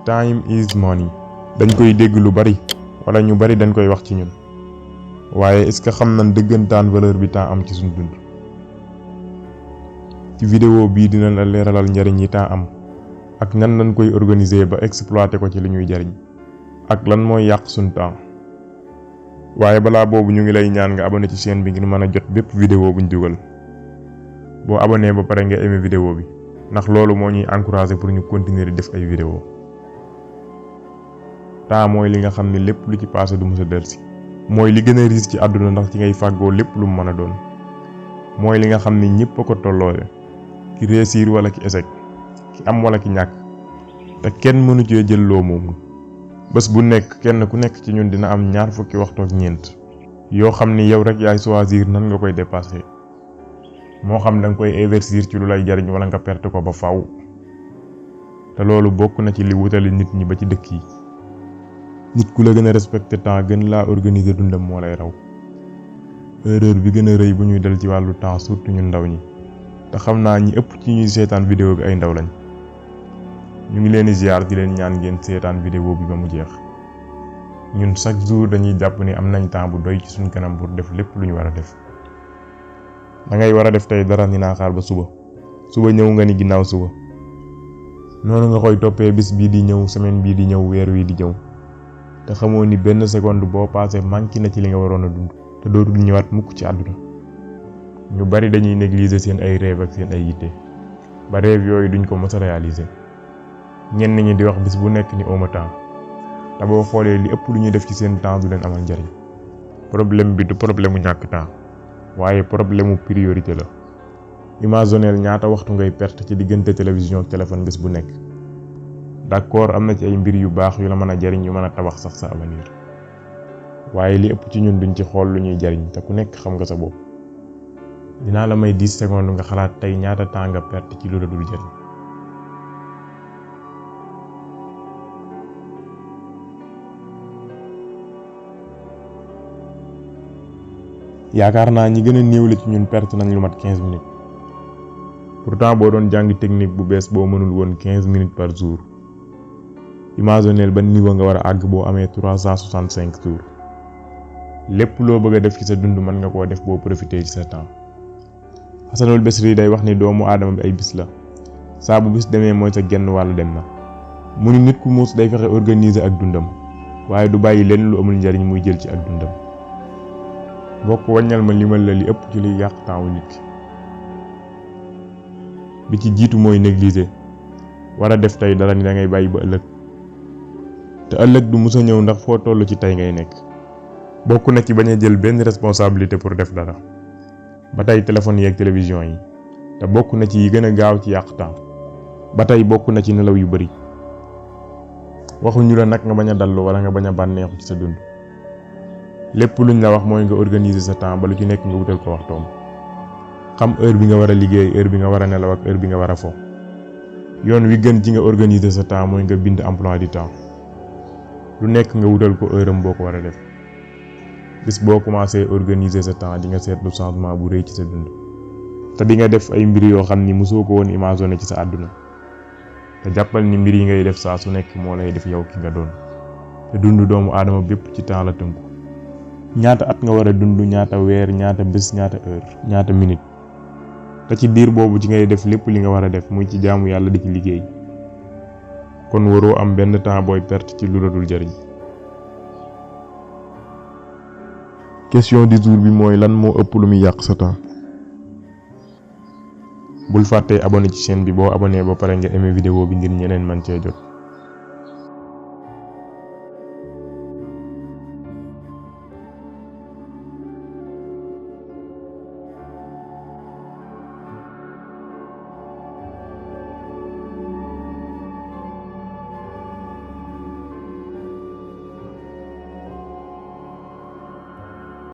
time is money dañ koy dégg lu bari wala ñu bari dañ koy wax ci ñun waaye est-ce que xam nañ dëggantaan valeur bi temps am ci suñu dund. ci vidéo bii dina la leeralal njariñ yi temps am ak nan lañ koy organiser ba exploiter ko ci li ñuy jariñ ak lan mooy yàq suñu temps. waaye balaa boobu ñu ngi lay ñaan nga abonné ci chaîne bi ngir mën a jot bépp vidéo buñ dugal. boo abonné ba pare nga aimé vidéo bi ndax loolu moo ñuy encourager pour ñu continuer di def ay vidéo. temps mooy li nga xam ne lépp lu ci passé du mës a dellusi. mooy li gën a riis ci àdduna ndax ci ngay fàggoo lépp lu mu mën a doon. mooy li nga xam ne ñëpp a ko tolloole ki réussir wala ki échec ki am wala ki ñàkk te kenn mënu cee jël loo moomu. bés bu nekk kenn ku nekk ci ñun dina am 2 fukki waxtu ak ñeent yoo xam ni yow rek yaay choisir nan nga koy dépasser. moo xam da nga koy investir ci lu lay jariñ wala nga perte ko ba faaw. te loolu bokk na ci li wutale nit ñi ba ci dëkk yi. nit ku la gën a respecté temps gën laa organiser dundam moo lay raw. erreur bi gën a rëy bu ñuy dal ci wàllu temps surtout ñun ndaw ñi te xam naa ñi ëpp ci ñuy seetaan vidéo bi ay ndaw lañ. ñu ngi leen di ziar di leen ñaan ngeen seetaan vidéo bi ba mu jeex. ñun chaque jour dañuy jàpp ni am nañ temps bu doy ci suñ kanam pour def lépp lu ñu war a def. da ngay war a def tey dara ni naa xaar ba suba ñëw nga ni ginnaaw suba. noonu nga koy toppee bis bii di ñëw semaine bii di ñëw weer wi di ñëw te xamoo ni benn seconde boo passé manqué na ci li nga waroon a dund te dootul ñëwaat mukk ci àdduna. ñu bari dañuy négliger seen ay rêve ak seen ay yitte ba rêve yooyu duñ ko mës a réaliser. ñenn ñi di wax bis bu nekk ni oma temps te boo xoolee li ëpp lu ñuy def ci seen temps du leen amal njariñ. problème bi du problème mu ñàkk temps waaye problème mu priorité la. imagineel ñaata waxtu ngay perte ci diggante télévision ak téléphone bis bu nekk. d'accord am na ci ay mbir yu baax yu la mën a jariñ yu mën a tabax sax sa avenir waaye li ëpp ci ñun duñ ci xool lu ñuy jariñ te ku nekk xam nga sa bopp. dinaa la may 10 secondes nga xalaat tey ñaata temps nga perte ci lu la dul jariñ. yaakaar naa ñi gën a néewle ci ñun perte nañ lu mat 15 minutes. pourtant boo doon jàng technique bu bees boo mënul woon 15 minutes par jour. imagineel ban niveau nga war a àgg boo amee 365 jours. lépp loo bëgg a def ci sa dund mën nga koo def boo profité ci sa temps. Hasanul Basri day wax ni doomu aadama bi ay bis la. saa bu bis demee mooy sa genn wàll dem na. mu ni nit ku muus day fexe organiser ak dundam waaye du bàyyi lenn lu amul njariñ muy jël ci ak dundam. bokk wàññal ma limal la li ëpp ci liy yàq temps wu nit ki. bi ci jiitu mooy négliger war a def tey dara ni da ngay bàyyi ba ëllëg te ëllëg du musa ñëw ndax foo toll ci tey ngay nekk. bokk na ci bañ a jël benn responsabilité pour def dara ba tey téléphone yi ak télévision yi te bokk na ci yi gën a gaaw ci yàq temps ba tey bokk na ci nelaw yu bari. waxuñu la nag nga bañ a dallu wala nga bañ a bànneexu ci sa dund. lépp luñ la wax mooy nga organiser sa temps ba lu ci nekk nga wutal ko waxtoom. xam heure bi nga war a liggéey heure bi nga war a nelaw ak heure bi nga war a fo. yoon wi gën ci nga organiser sa temps mooy nga bind emploi du temps. lu nekk nga wutal ko heure am boo ko war a def. bis boo commencé organiser sa temps di nga seetlu changement bu rëy ci sa dund. te di nga def ay mbir yoo xam ni mosoo ko woon imaginer ci sa àdduna. te jàppal ni mbir yi ngay def saa su nekk moo lay def yow ki nga doon. te dund doomu aadama bépp ci temps la tënku. ñaata at nga war a dund ñaata weer ñaata bés ñaata heure ñaata minute. te ci diir boobu ci ngay def lépp li nga war a def muy ci jaamu yàlla di ci liggéey. kon waroo am benn temps booy perte ci lu la dul jariñ. question du jour bi mooy lan moo ëpp lu muy yàq sa temps. bul fàttee abonné ci chaîne bi boo abonné ba pare nga aimé vidéo bi ngir ñeneen man cee jot.